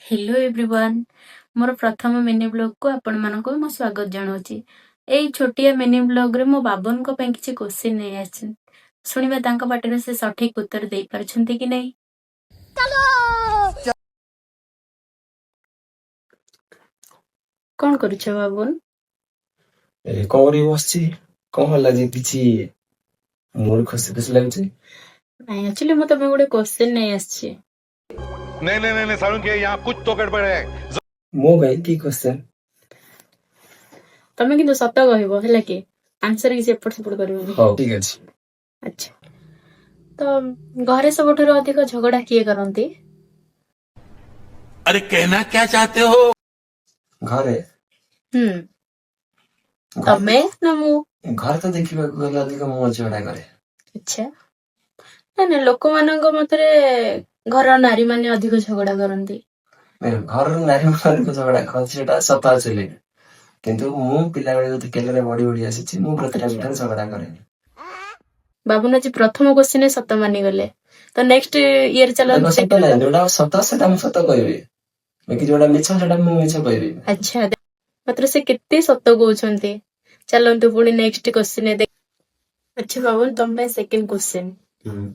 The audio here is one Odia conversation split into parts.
ହ୍ୟାଲୋ ଏଭ୍ରିୱାନ୍, ମୋର ପ୍ରଥମ ମିନି ବ୍ଲଗ୍କୁ ଆପଣମାନଙ୍କୁ ମୁଁ ସ୍ୱାଗତ ଜଣାଉଛି। ଏଇ ଛୋଟିଆ ମିନି ବ୍ଲଗ୍ରେ ମୋ ବାବୁନଙ୍କ ପାଇଁ କିଛି କୋଶ୍ଚିନ୍ ନେଇ ଆସିଛି। ଶୁଣିବା ତାଙ୍କ ପାଟିରୁ ସେ ସଠିକ୍ ଉତ୍ତର ଦେଇପାରୁଛନ୍ତି କି ନାହିଁ। କଣ କରୁଛ ବାବୁନ? ଏ କଣ କରିବି, ବସିଛି। କଣ ହେଲା ଯେ କିଛି ମୋର ଖୁସି ଖୁସି ଲାଗୁଛି? ନାଇଁ, ଆକ୍ଚୁଆଲି ମୁଁ ତମେ ଗୋଟେ କୋଶ୍ଚିନ୍ ନେଇ ଆସିଛି। नहीं नहीं नहीं नहीं सारुण के यहाँ कुछ तो गड़बड़ है। ମୋ ପାଇଁ କି କ୍ୱେଶ୍ଚନ? ତମେ କିନ୍ତୁ ସତ କହିବ, ହେଲା କି? ଆନ୍ସର କିଛି ଏପଟ ସେପଟ କରିବନି। ହଉ, ଠିକ ଅଛି। ଆଚ୍ଛା, ତ ଘରେ ସବୁଠାରୁ ଅଧିକ ଝଗଡା କିଏ କରନ୍ତି? अरे, कहना क्या चाहते हो? ଘରେ? ହୁଁ। ଘରେ। ତମେ ନା ମୁଁ? ଘରେ ତ ଦେଖିବାକୁ ଗଲେ ଅଧିକ ମୁଁ ଝଗଡା କରେ। ଆଚ୍ଛା, ନାଇଁ ନାଇଁ, ଲୋକମାନଙ୍କ ମତରେ ଘର ନାରୀ ମାନେ ଅଧିକ ଝଗଡା କରନ୍ତି। ନାଇଁ, ଘରର ନାରୀ ମାନଙ୍କ ଝଗଡା କରନ୍ତି ସେଟା ସତ ଆକ୍ଚୁଆଲି, କିନ୍ତୁ ମୁଁ ପିଲାବେଳେ ଯଦି କେଲରେ ବଢି ବଢି ଆସିଛି, ମୁଁ ପ୍ରତିଟା ଆଚ୍ଛା କଥାରେ ଝଗଡା କରେନି। ବାବୁନ ଆଜି ପ୍ରଥମ କୋଶ୍ଚିନ୍ ସତ ମାନିଗଲେ। ତ ନେକ୍ସଟ ଇୟର ଦେଖ, ଚାଲନ୍ତୁ ସତ ଦେଖିବା। ନାହିଁ, ଯୋଉଟା ସତ ସେଟା ମୁଁ ସତ କହିବି, ବାକି ଯୋଉଟା ମିଛ ସେଟା ମୁଁ ମିଛ କହିବି। ଆଚ୍ଛା, ମାତ୍ର ସେ କେତେ ସତ କହୁଛନ୍ତି। ଚାଲନ୍ତୁ ପୁଣି ନେକ୍ସଟ କୋଶ୍ଚିନ୍। ଆଚ୍ଛା ବାବୁନ, ତମ ପାଇଁ ସେକେଣ୍ଡ କୋଶ୍ଚିନ୍। ହୁଁ।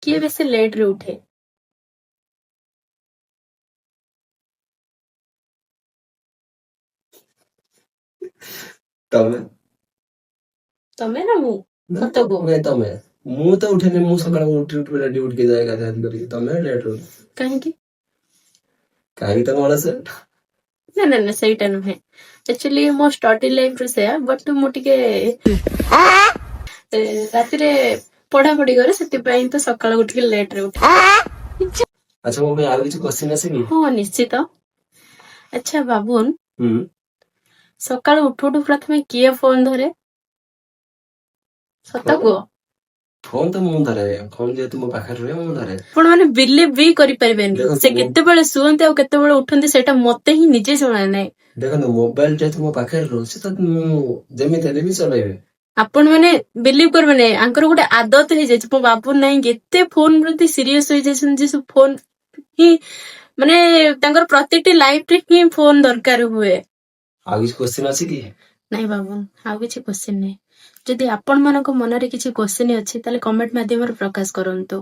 କିଏ ବେଶୀ ଲେଟ ରେ ଉଠେ? ତମେ। ତମେ ନା ମୁଁ? ନା। ସତ କୁହ। ତମେ ତମେ। ମୁଁ ତ ଉଠେନି, ମୁଁ ସକାଳୁ ଉଠି ଉଠି ରେଡି ଉଠିକି ଯାଏ ଗାଧୁଆ ଗାଧି କରିକି। ତମେ ଲେଟ୍ ଉଠ। କାହିଁକି? କାହିଁକି, ତମେ ଅଳସୁଆ। ନା ନା ନା, ସେଇଟା ନୁହେଁ। ଆକ୍ଚୁଆଲି ମୋ ଷ୍ଟଡି ଲାଇଫ ରୁ ସେୟା, ବଟ୍ ମୁଁ ଟିକେ ରାତିରେ ପଢାପଢି କରେ, ସେଥିପାଇଁ ତ ସକାଳୁ ଉଠିକି ଲେଟ ରେ ଉଠେ। ଆଚ୍ଛା, ମୋ ପାଇଁ ଆଉ କିଛି କ୍ୱେଶ୍ଚିନ୍ ଅଛି କି? ହଁ, ନିଶ୍ଚିତ। ଆଚ୍ଛା ବାବୁନ, ହୁଁ। ସକାଳୁ ଉଠୁ ଉଠୁ ପ୍ରଥମେ କିଏ ଫୋନ ଧରେ? ସତ ଫୋନ କୁହ। ଫୋନ ତ ମୁଁ ଧରେ। ଫୋନ ଯେହେତୁ ମୋ ପାଖରେ ରୁହେ, ମୁଁ ଧରେ। ଆପଣ ମାନେ ବିଲିଭ ବି କରିପାରିବେନି, ଦେଖନ୍ତୁ ସେ କେତେବେଳେ ଶୁଅନ୍ତି ଆଉ କେତେବେଳେ ଉଠନ୍ତି ସେଇଟା ମତେ ହିଁ ନିଜେ ଜଣା ନାହିଁ। ଦେଖନ୍ତୁ, ମୋବାଇଲ ଯେହେତୁ ମୋ ପାଖରେ ରହୁଛି, ତ ମୁଁ ଯେମିତି ହେଲେ ବି ଚଲେଇବି। ଆପଣ ମାନେ ବିଲିଭ କରିବେନି, ଆଙ୍କର ଗୋଟେ ଆଦତ ହେଇଯାଇଛି। ମୋ ବାବୁ ନାହିଁ କି ଏତେ ଫୋନ ପ୍ରତି ସିରିୟସ ହେଇଯାଇଛନ୍ତି ଯେ ସେ ଫୋନ ହିଁ ମାନେ ତାଙ୍କର ପ୍ରତିଟି ଲାଇଫରେ ହିଁ ଫୋନ ଦରକାର ହୁଏ। ଆଉ କିଛି କ୍ୱେଶ୍ଚିନ୍ ଅଛି କି? ନାଇଁ ବାବୁ, ଆଉ କିଛି କ୍ୱେଶ୍ଚିନ୍ ନାହିଁ। ଯଦି ଆପଣ ମାନଙ୍କ ମନରେ କିଛି କ୍ୱେଶ୍ଚିନ୍ ଅଛି, ତାହେଲେ କମେଣ୍ଟ ମାଧ୍ୟମରେ ପ୍ରକାଶ କରନ୍ତୁ।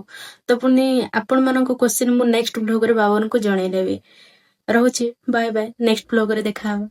ତ ପୁଣି ଆପଣ ମାନଙ୍କ କ୍ୱେଶ୍ଚିନ୍ ମୁଁ ନେକ୍ସଟ ବ୍ଲଗରେ ବାବୁନଙ୍କୁ ଜଣେଇଦେବି। ରହୁଛି, ବାଏ ବାଏ, ନେକ୍ସଟ ବ୍ଲଗରେ ଦେଖାହବ।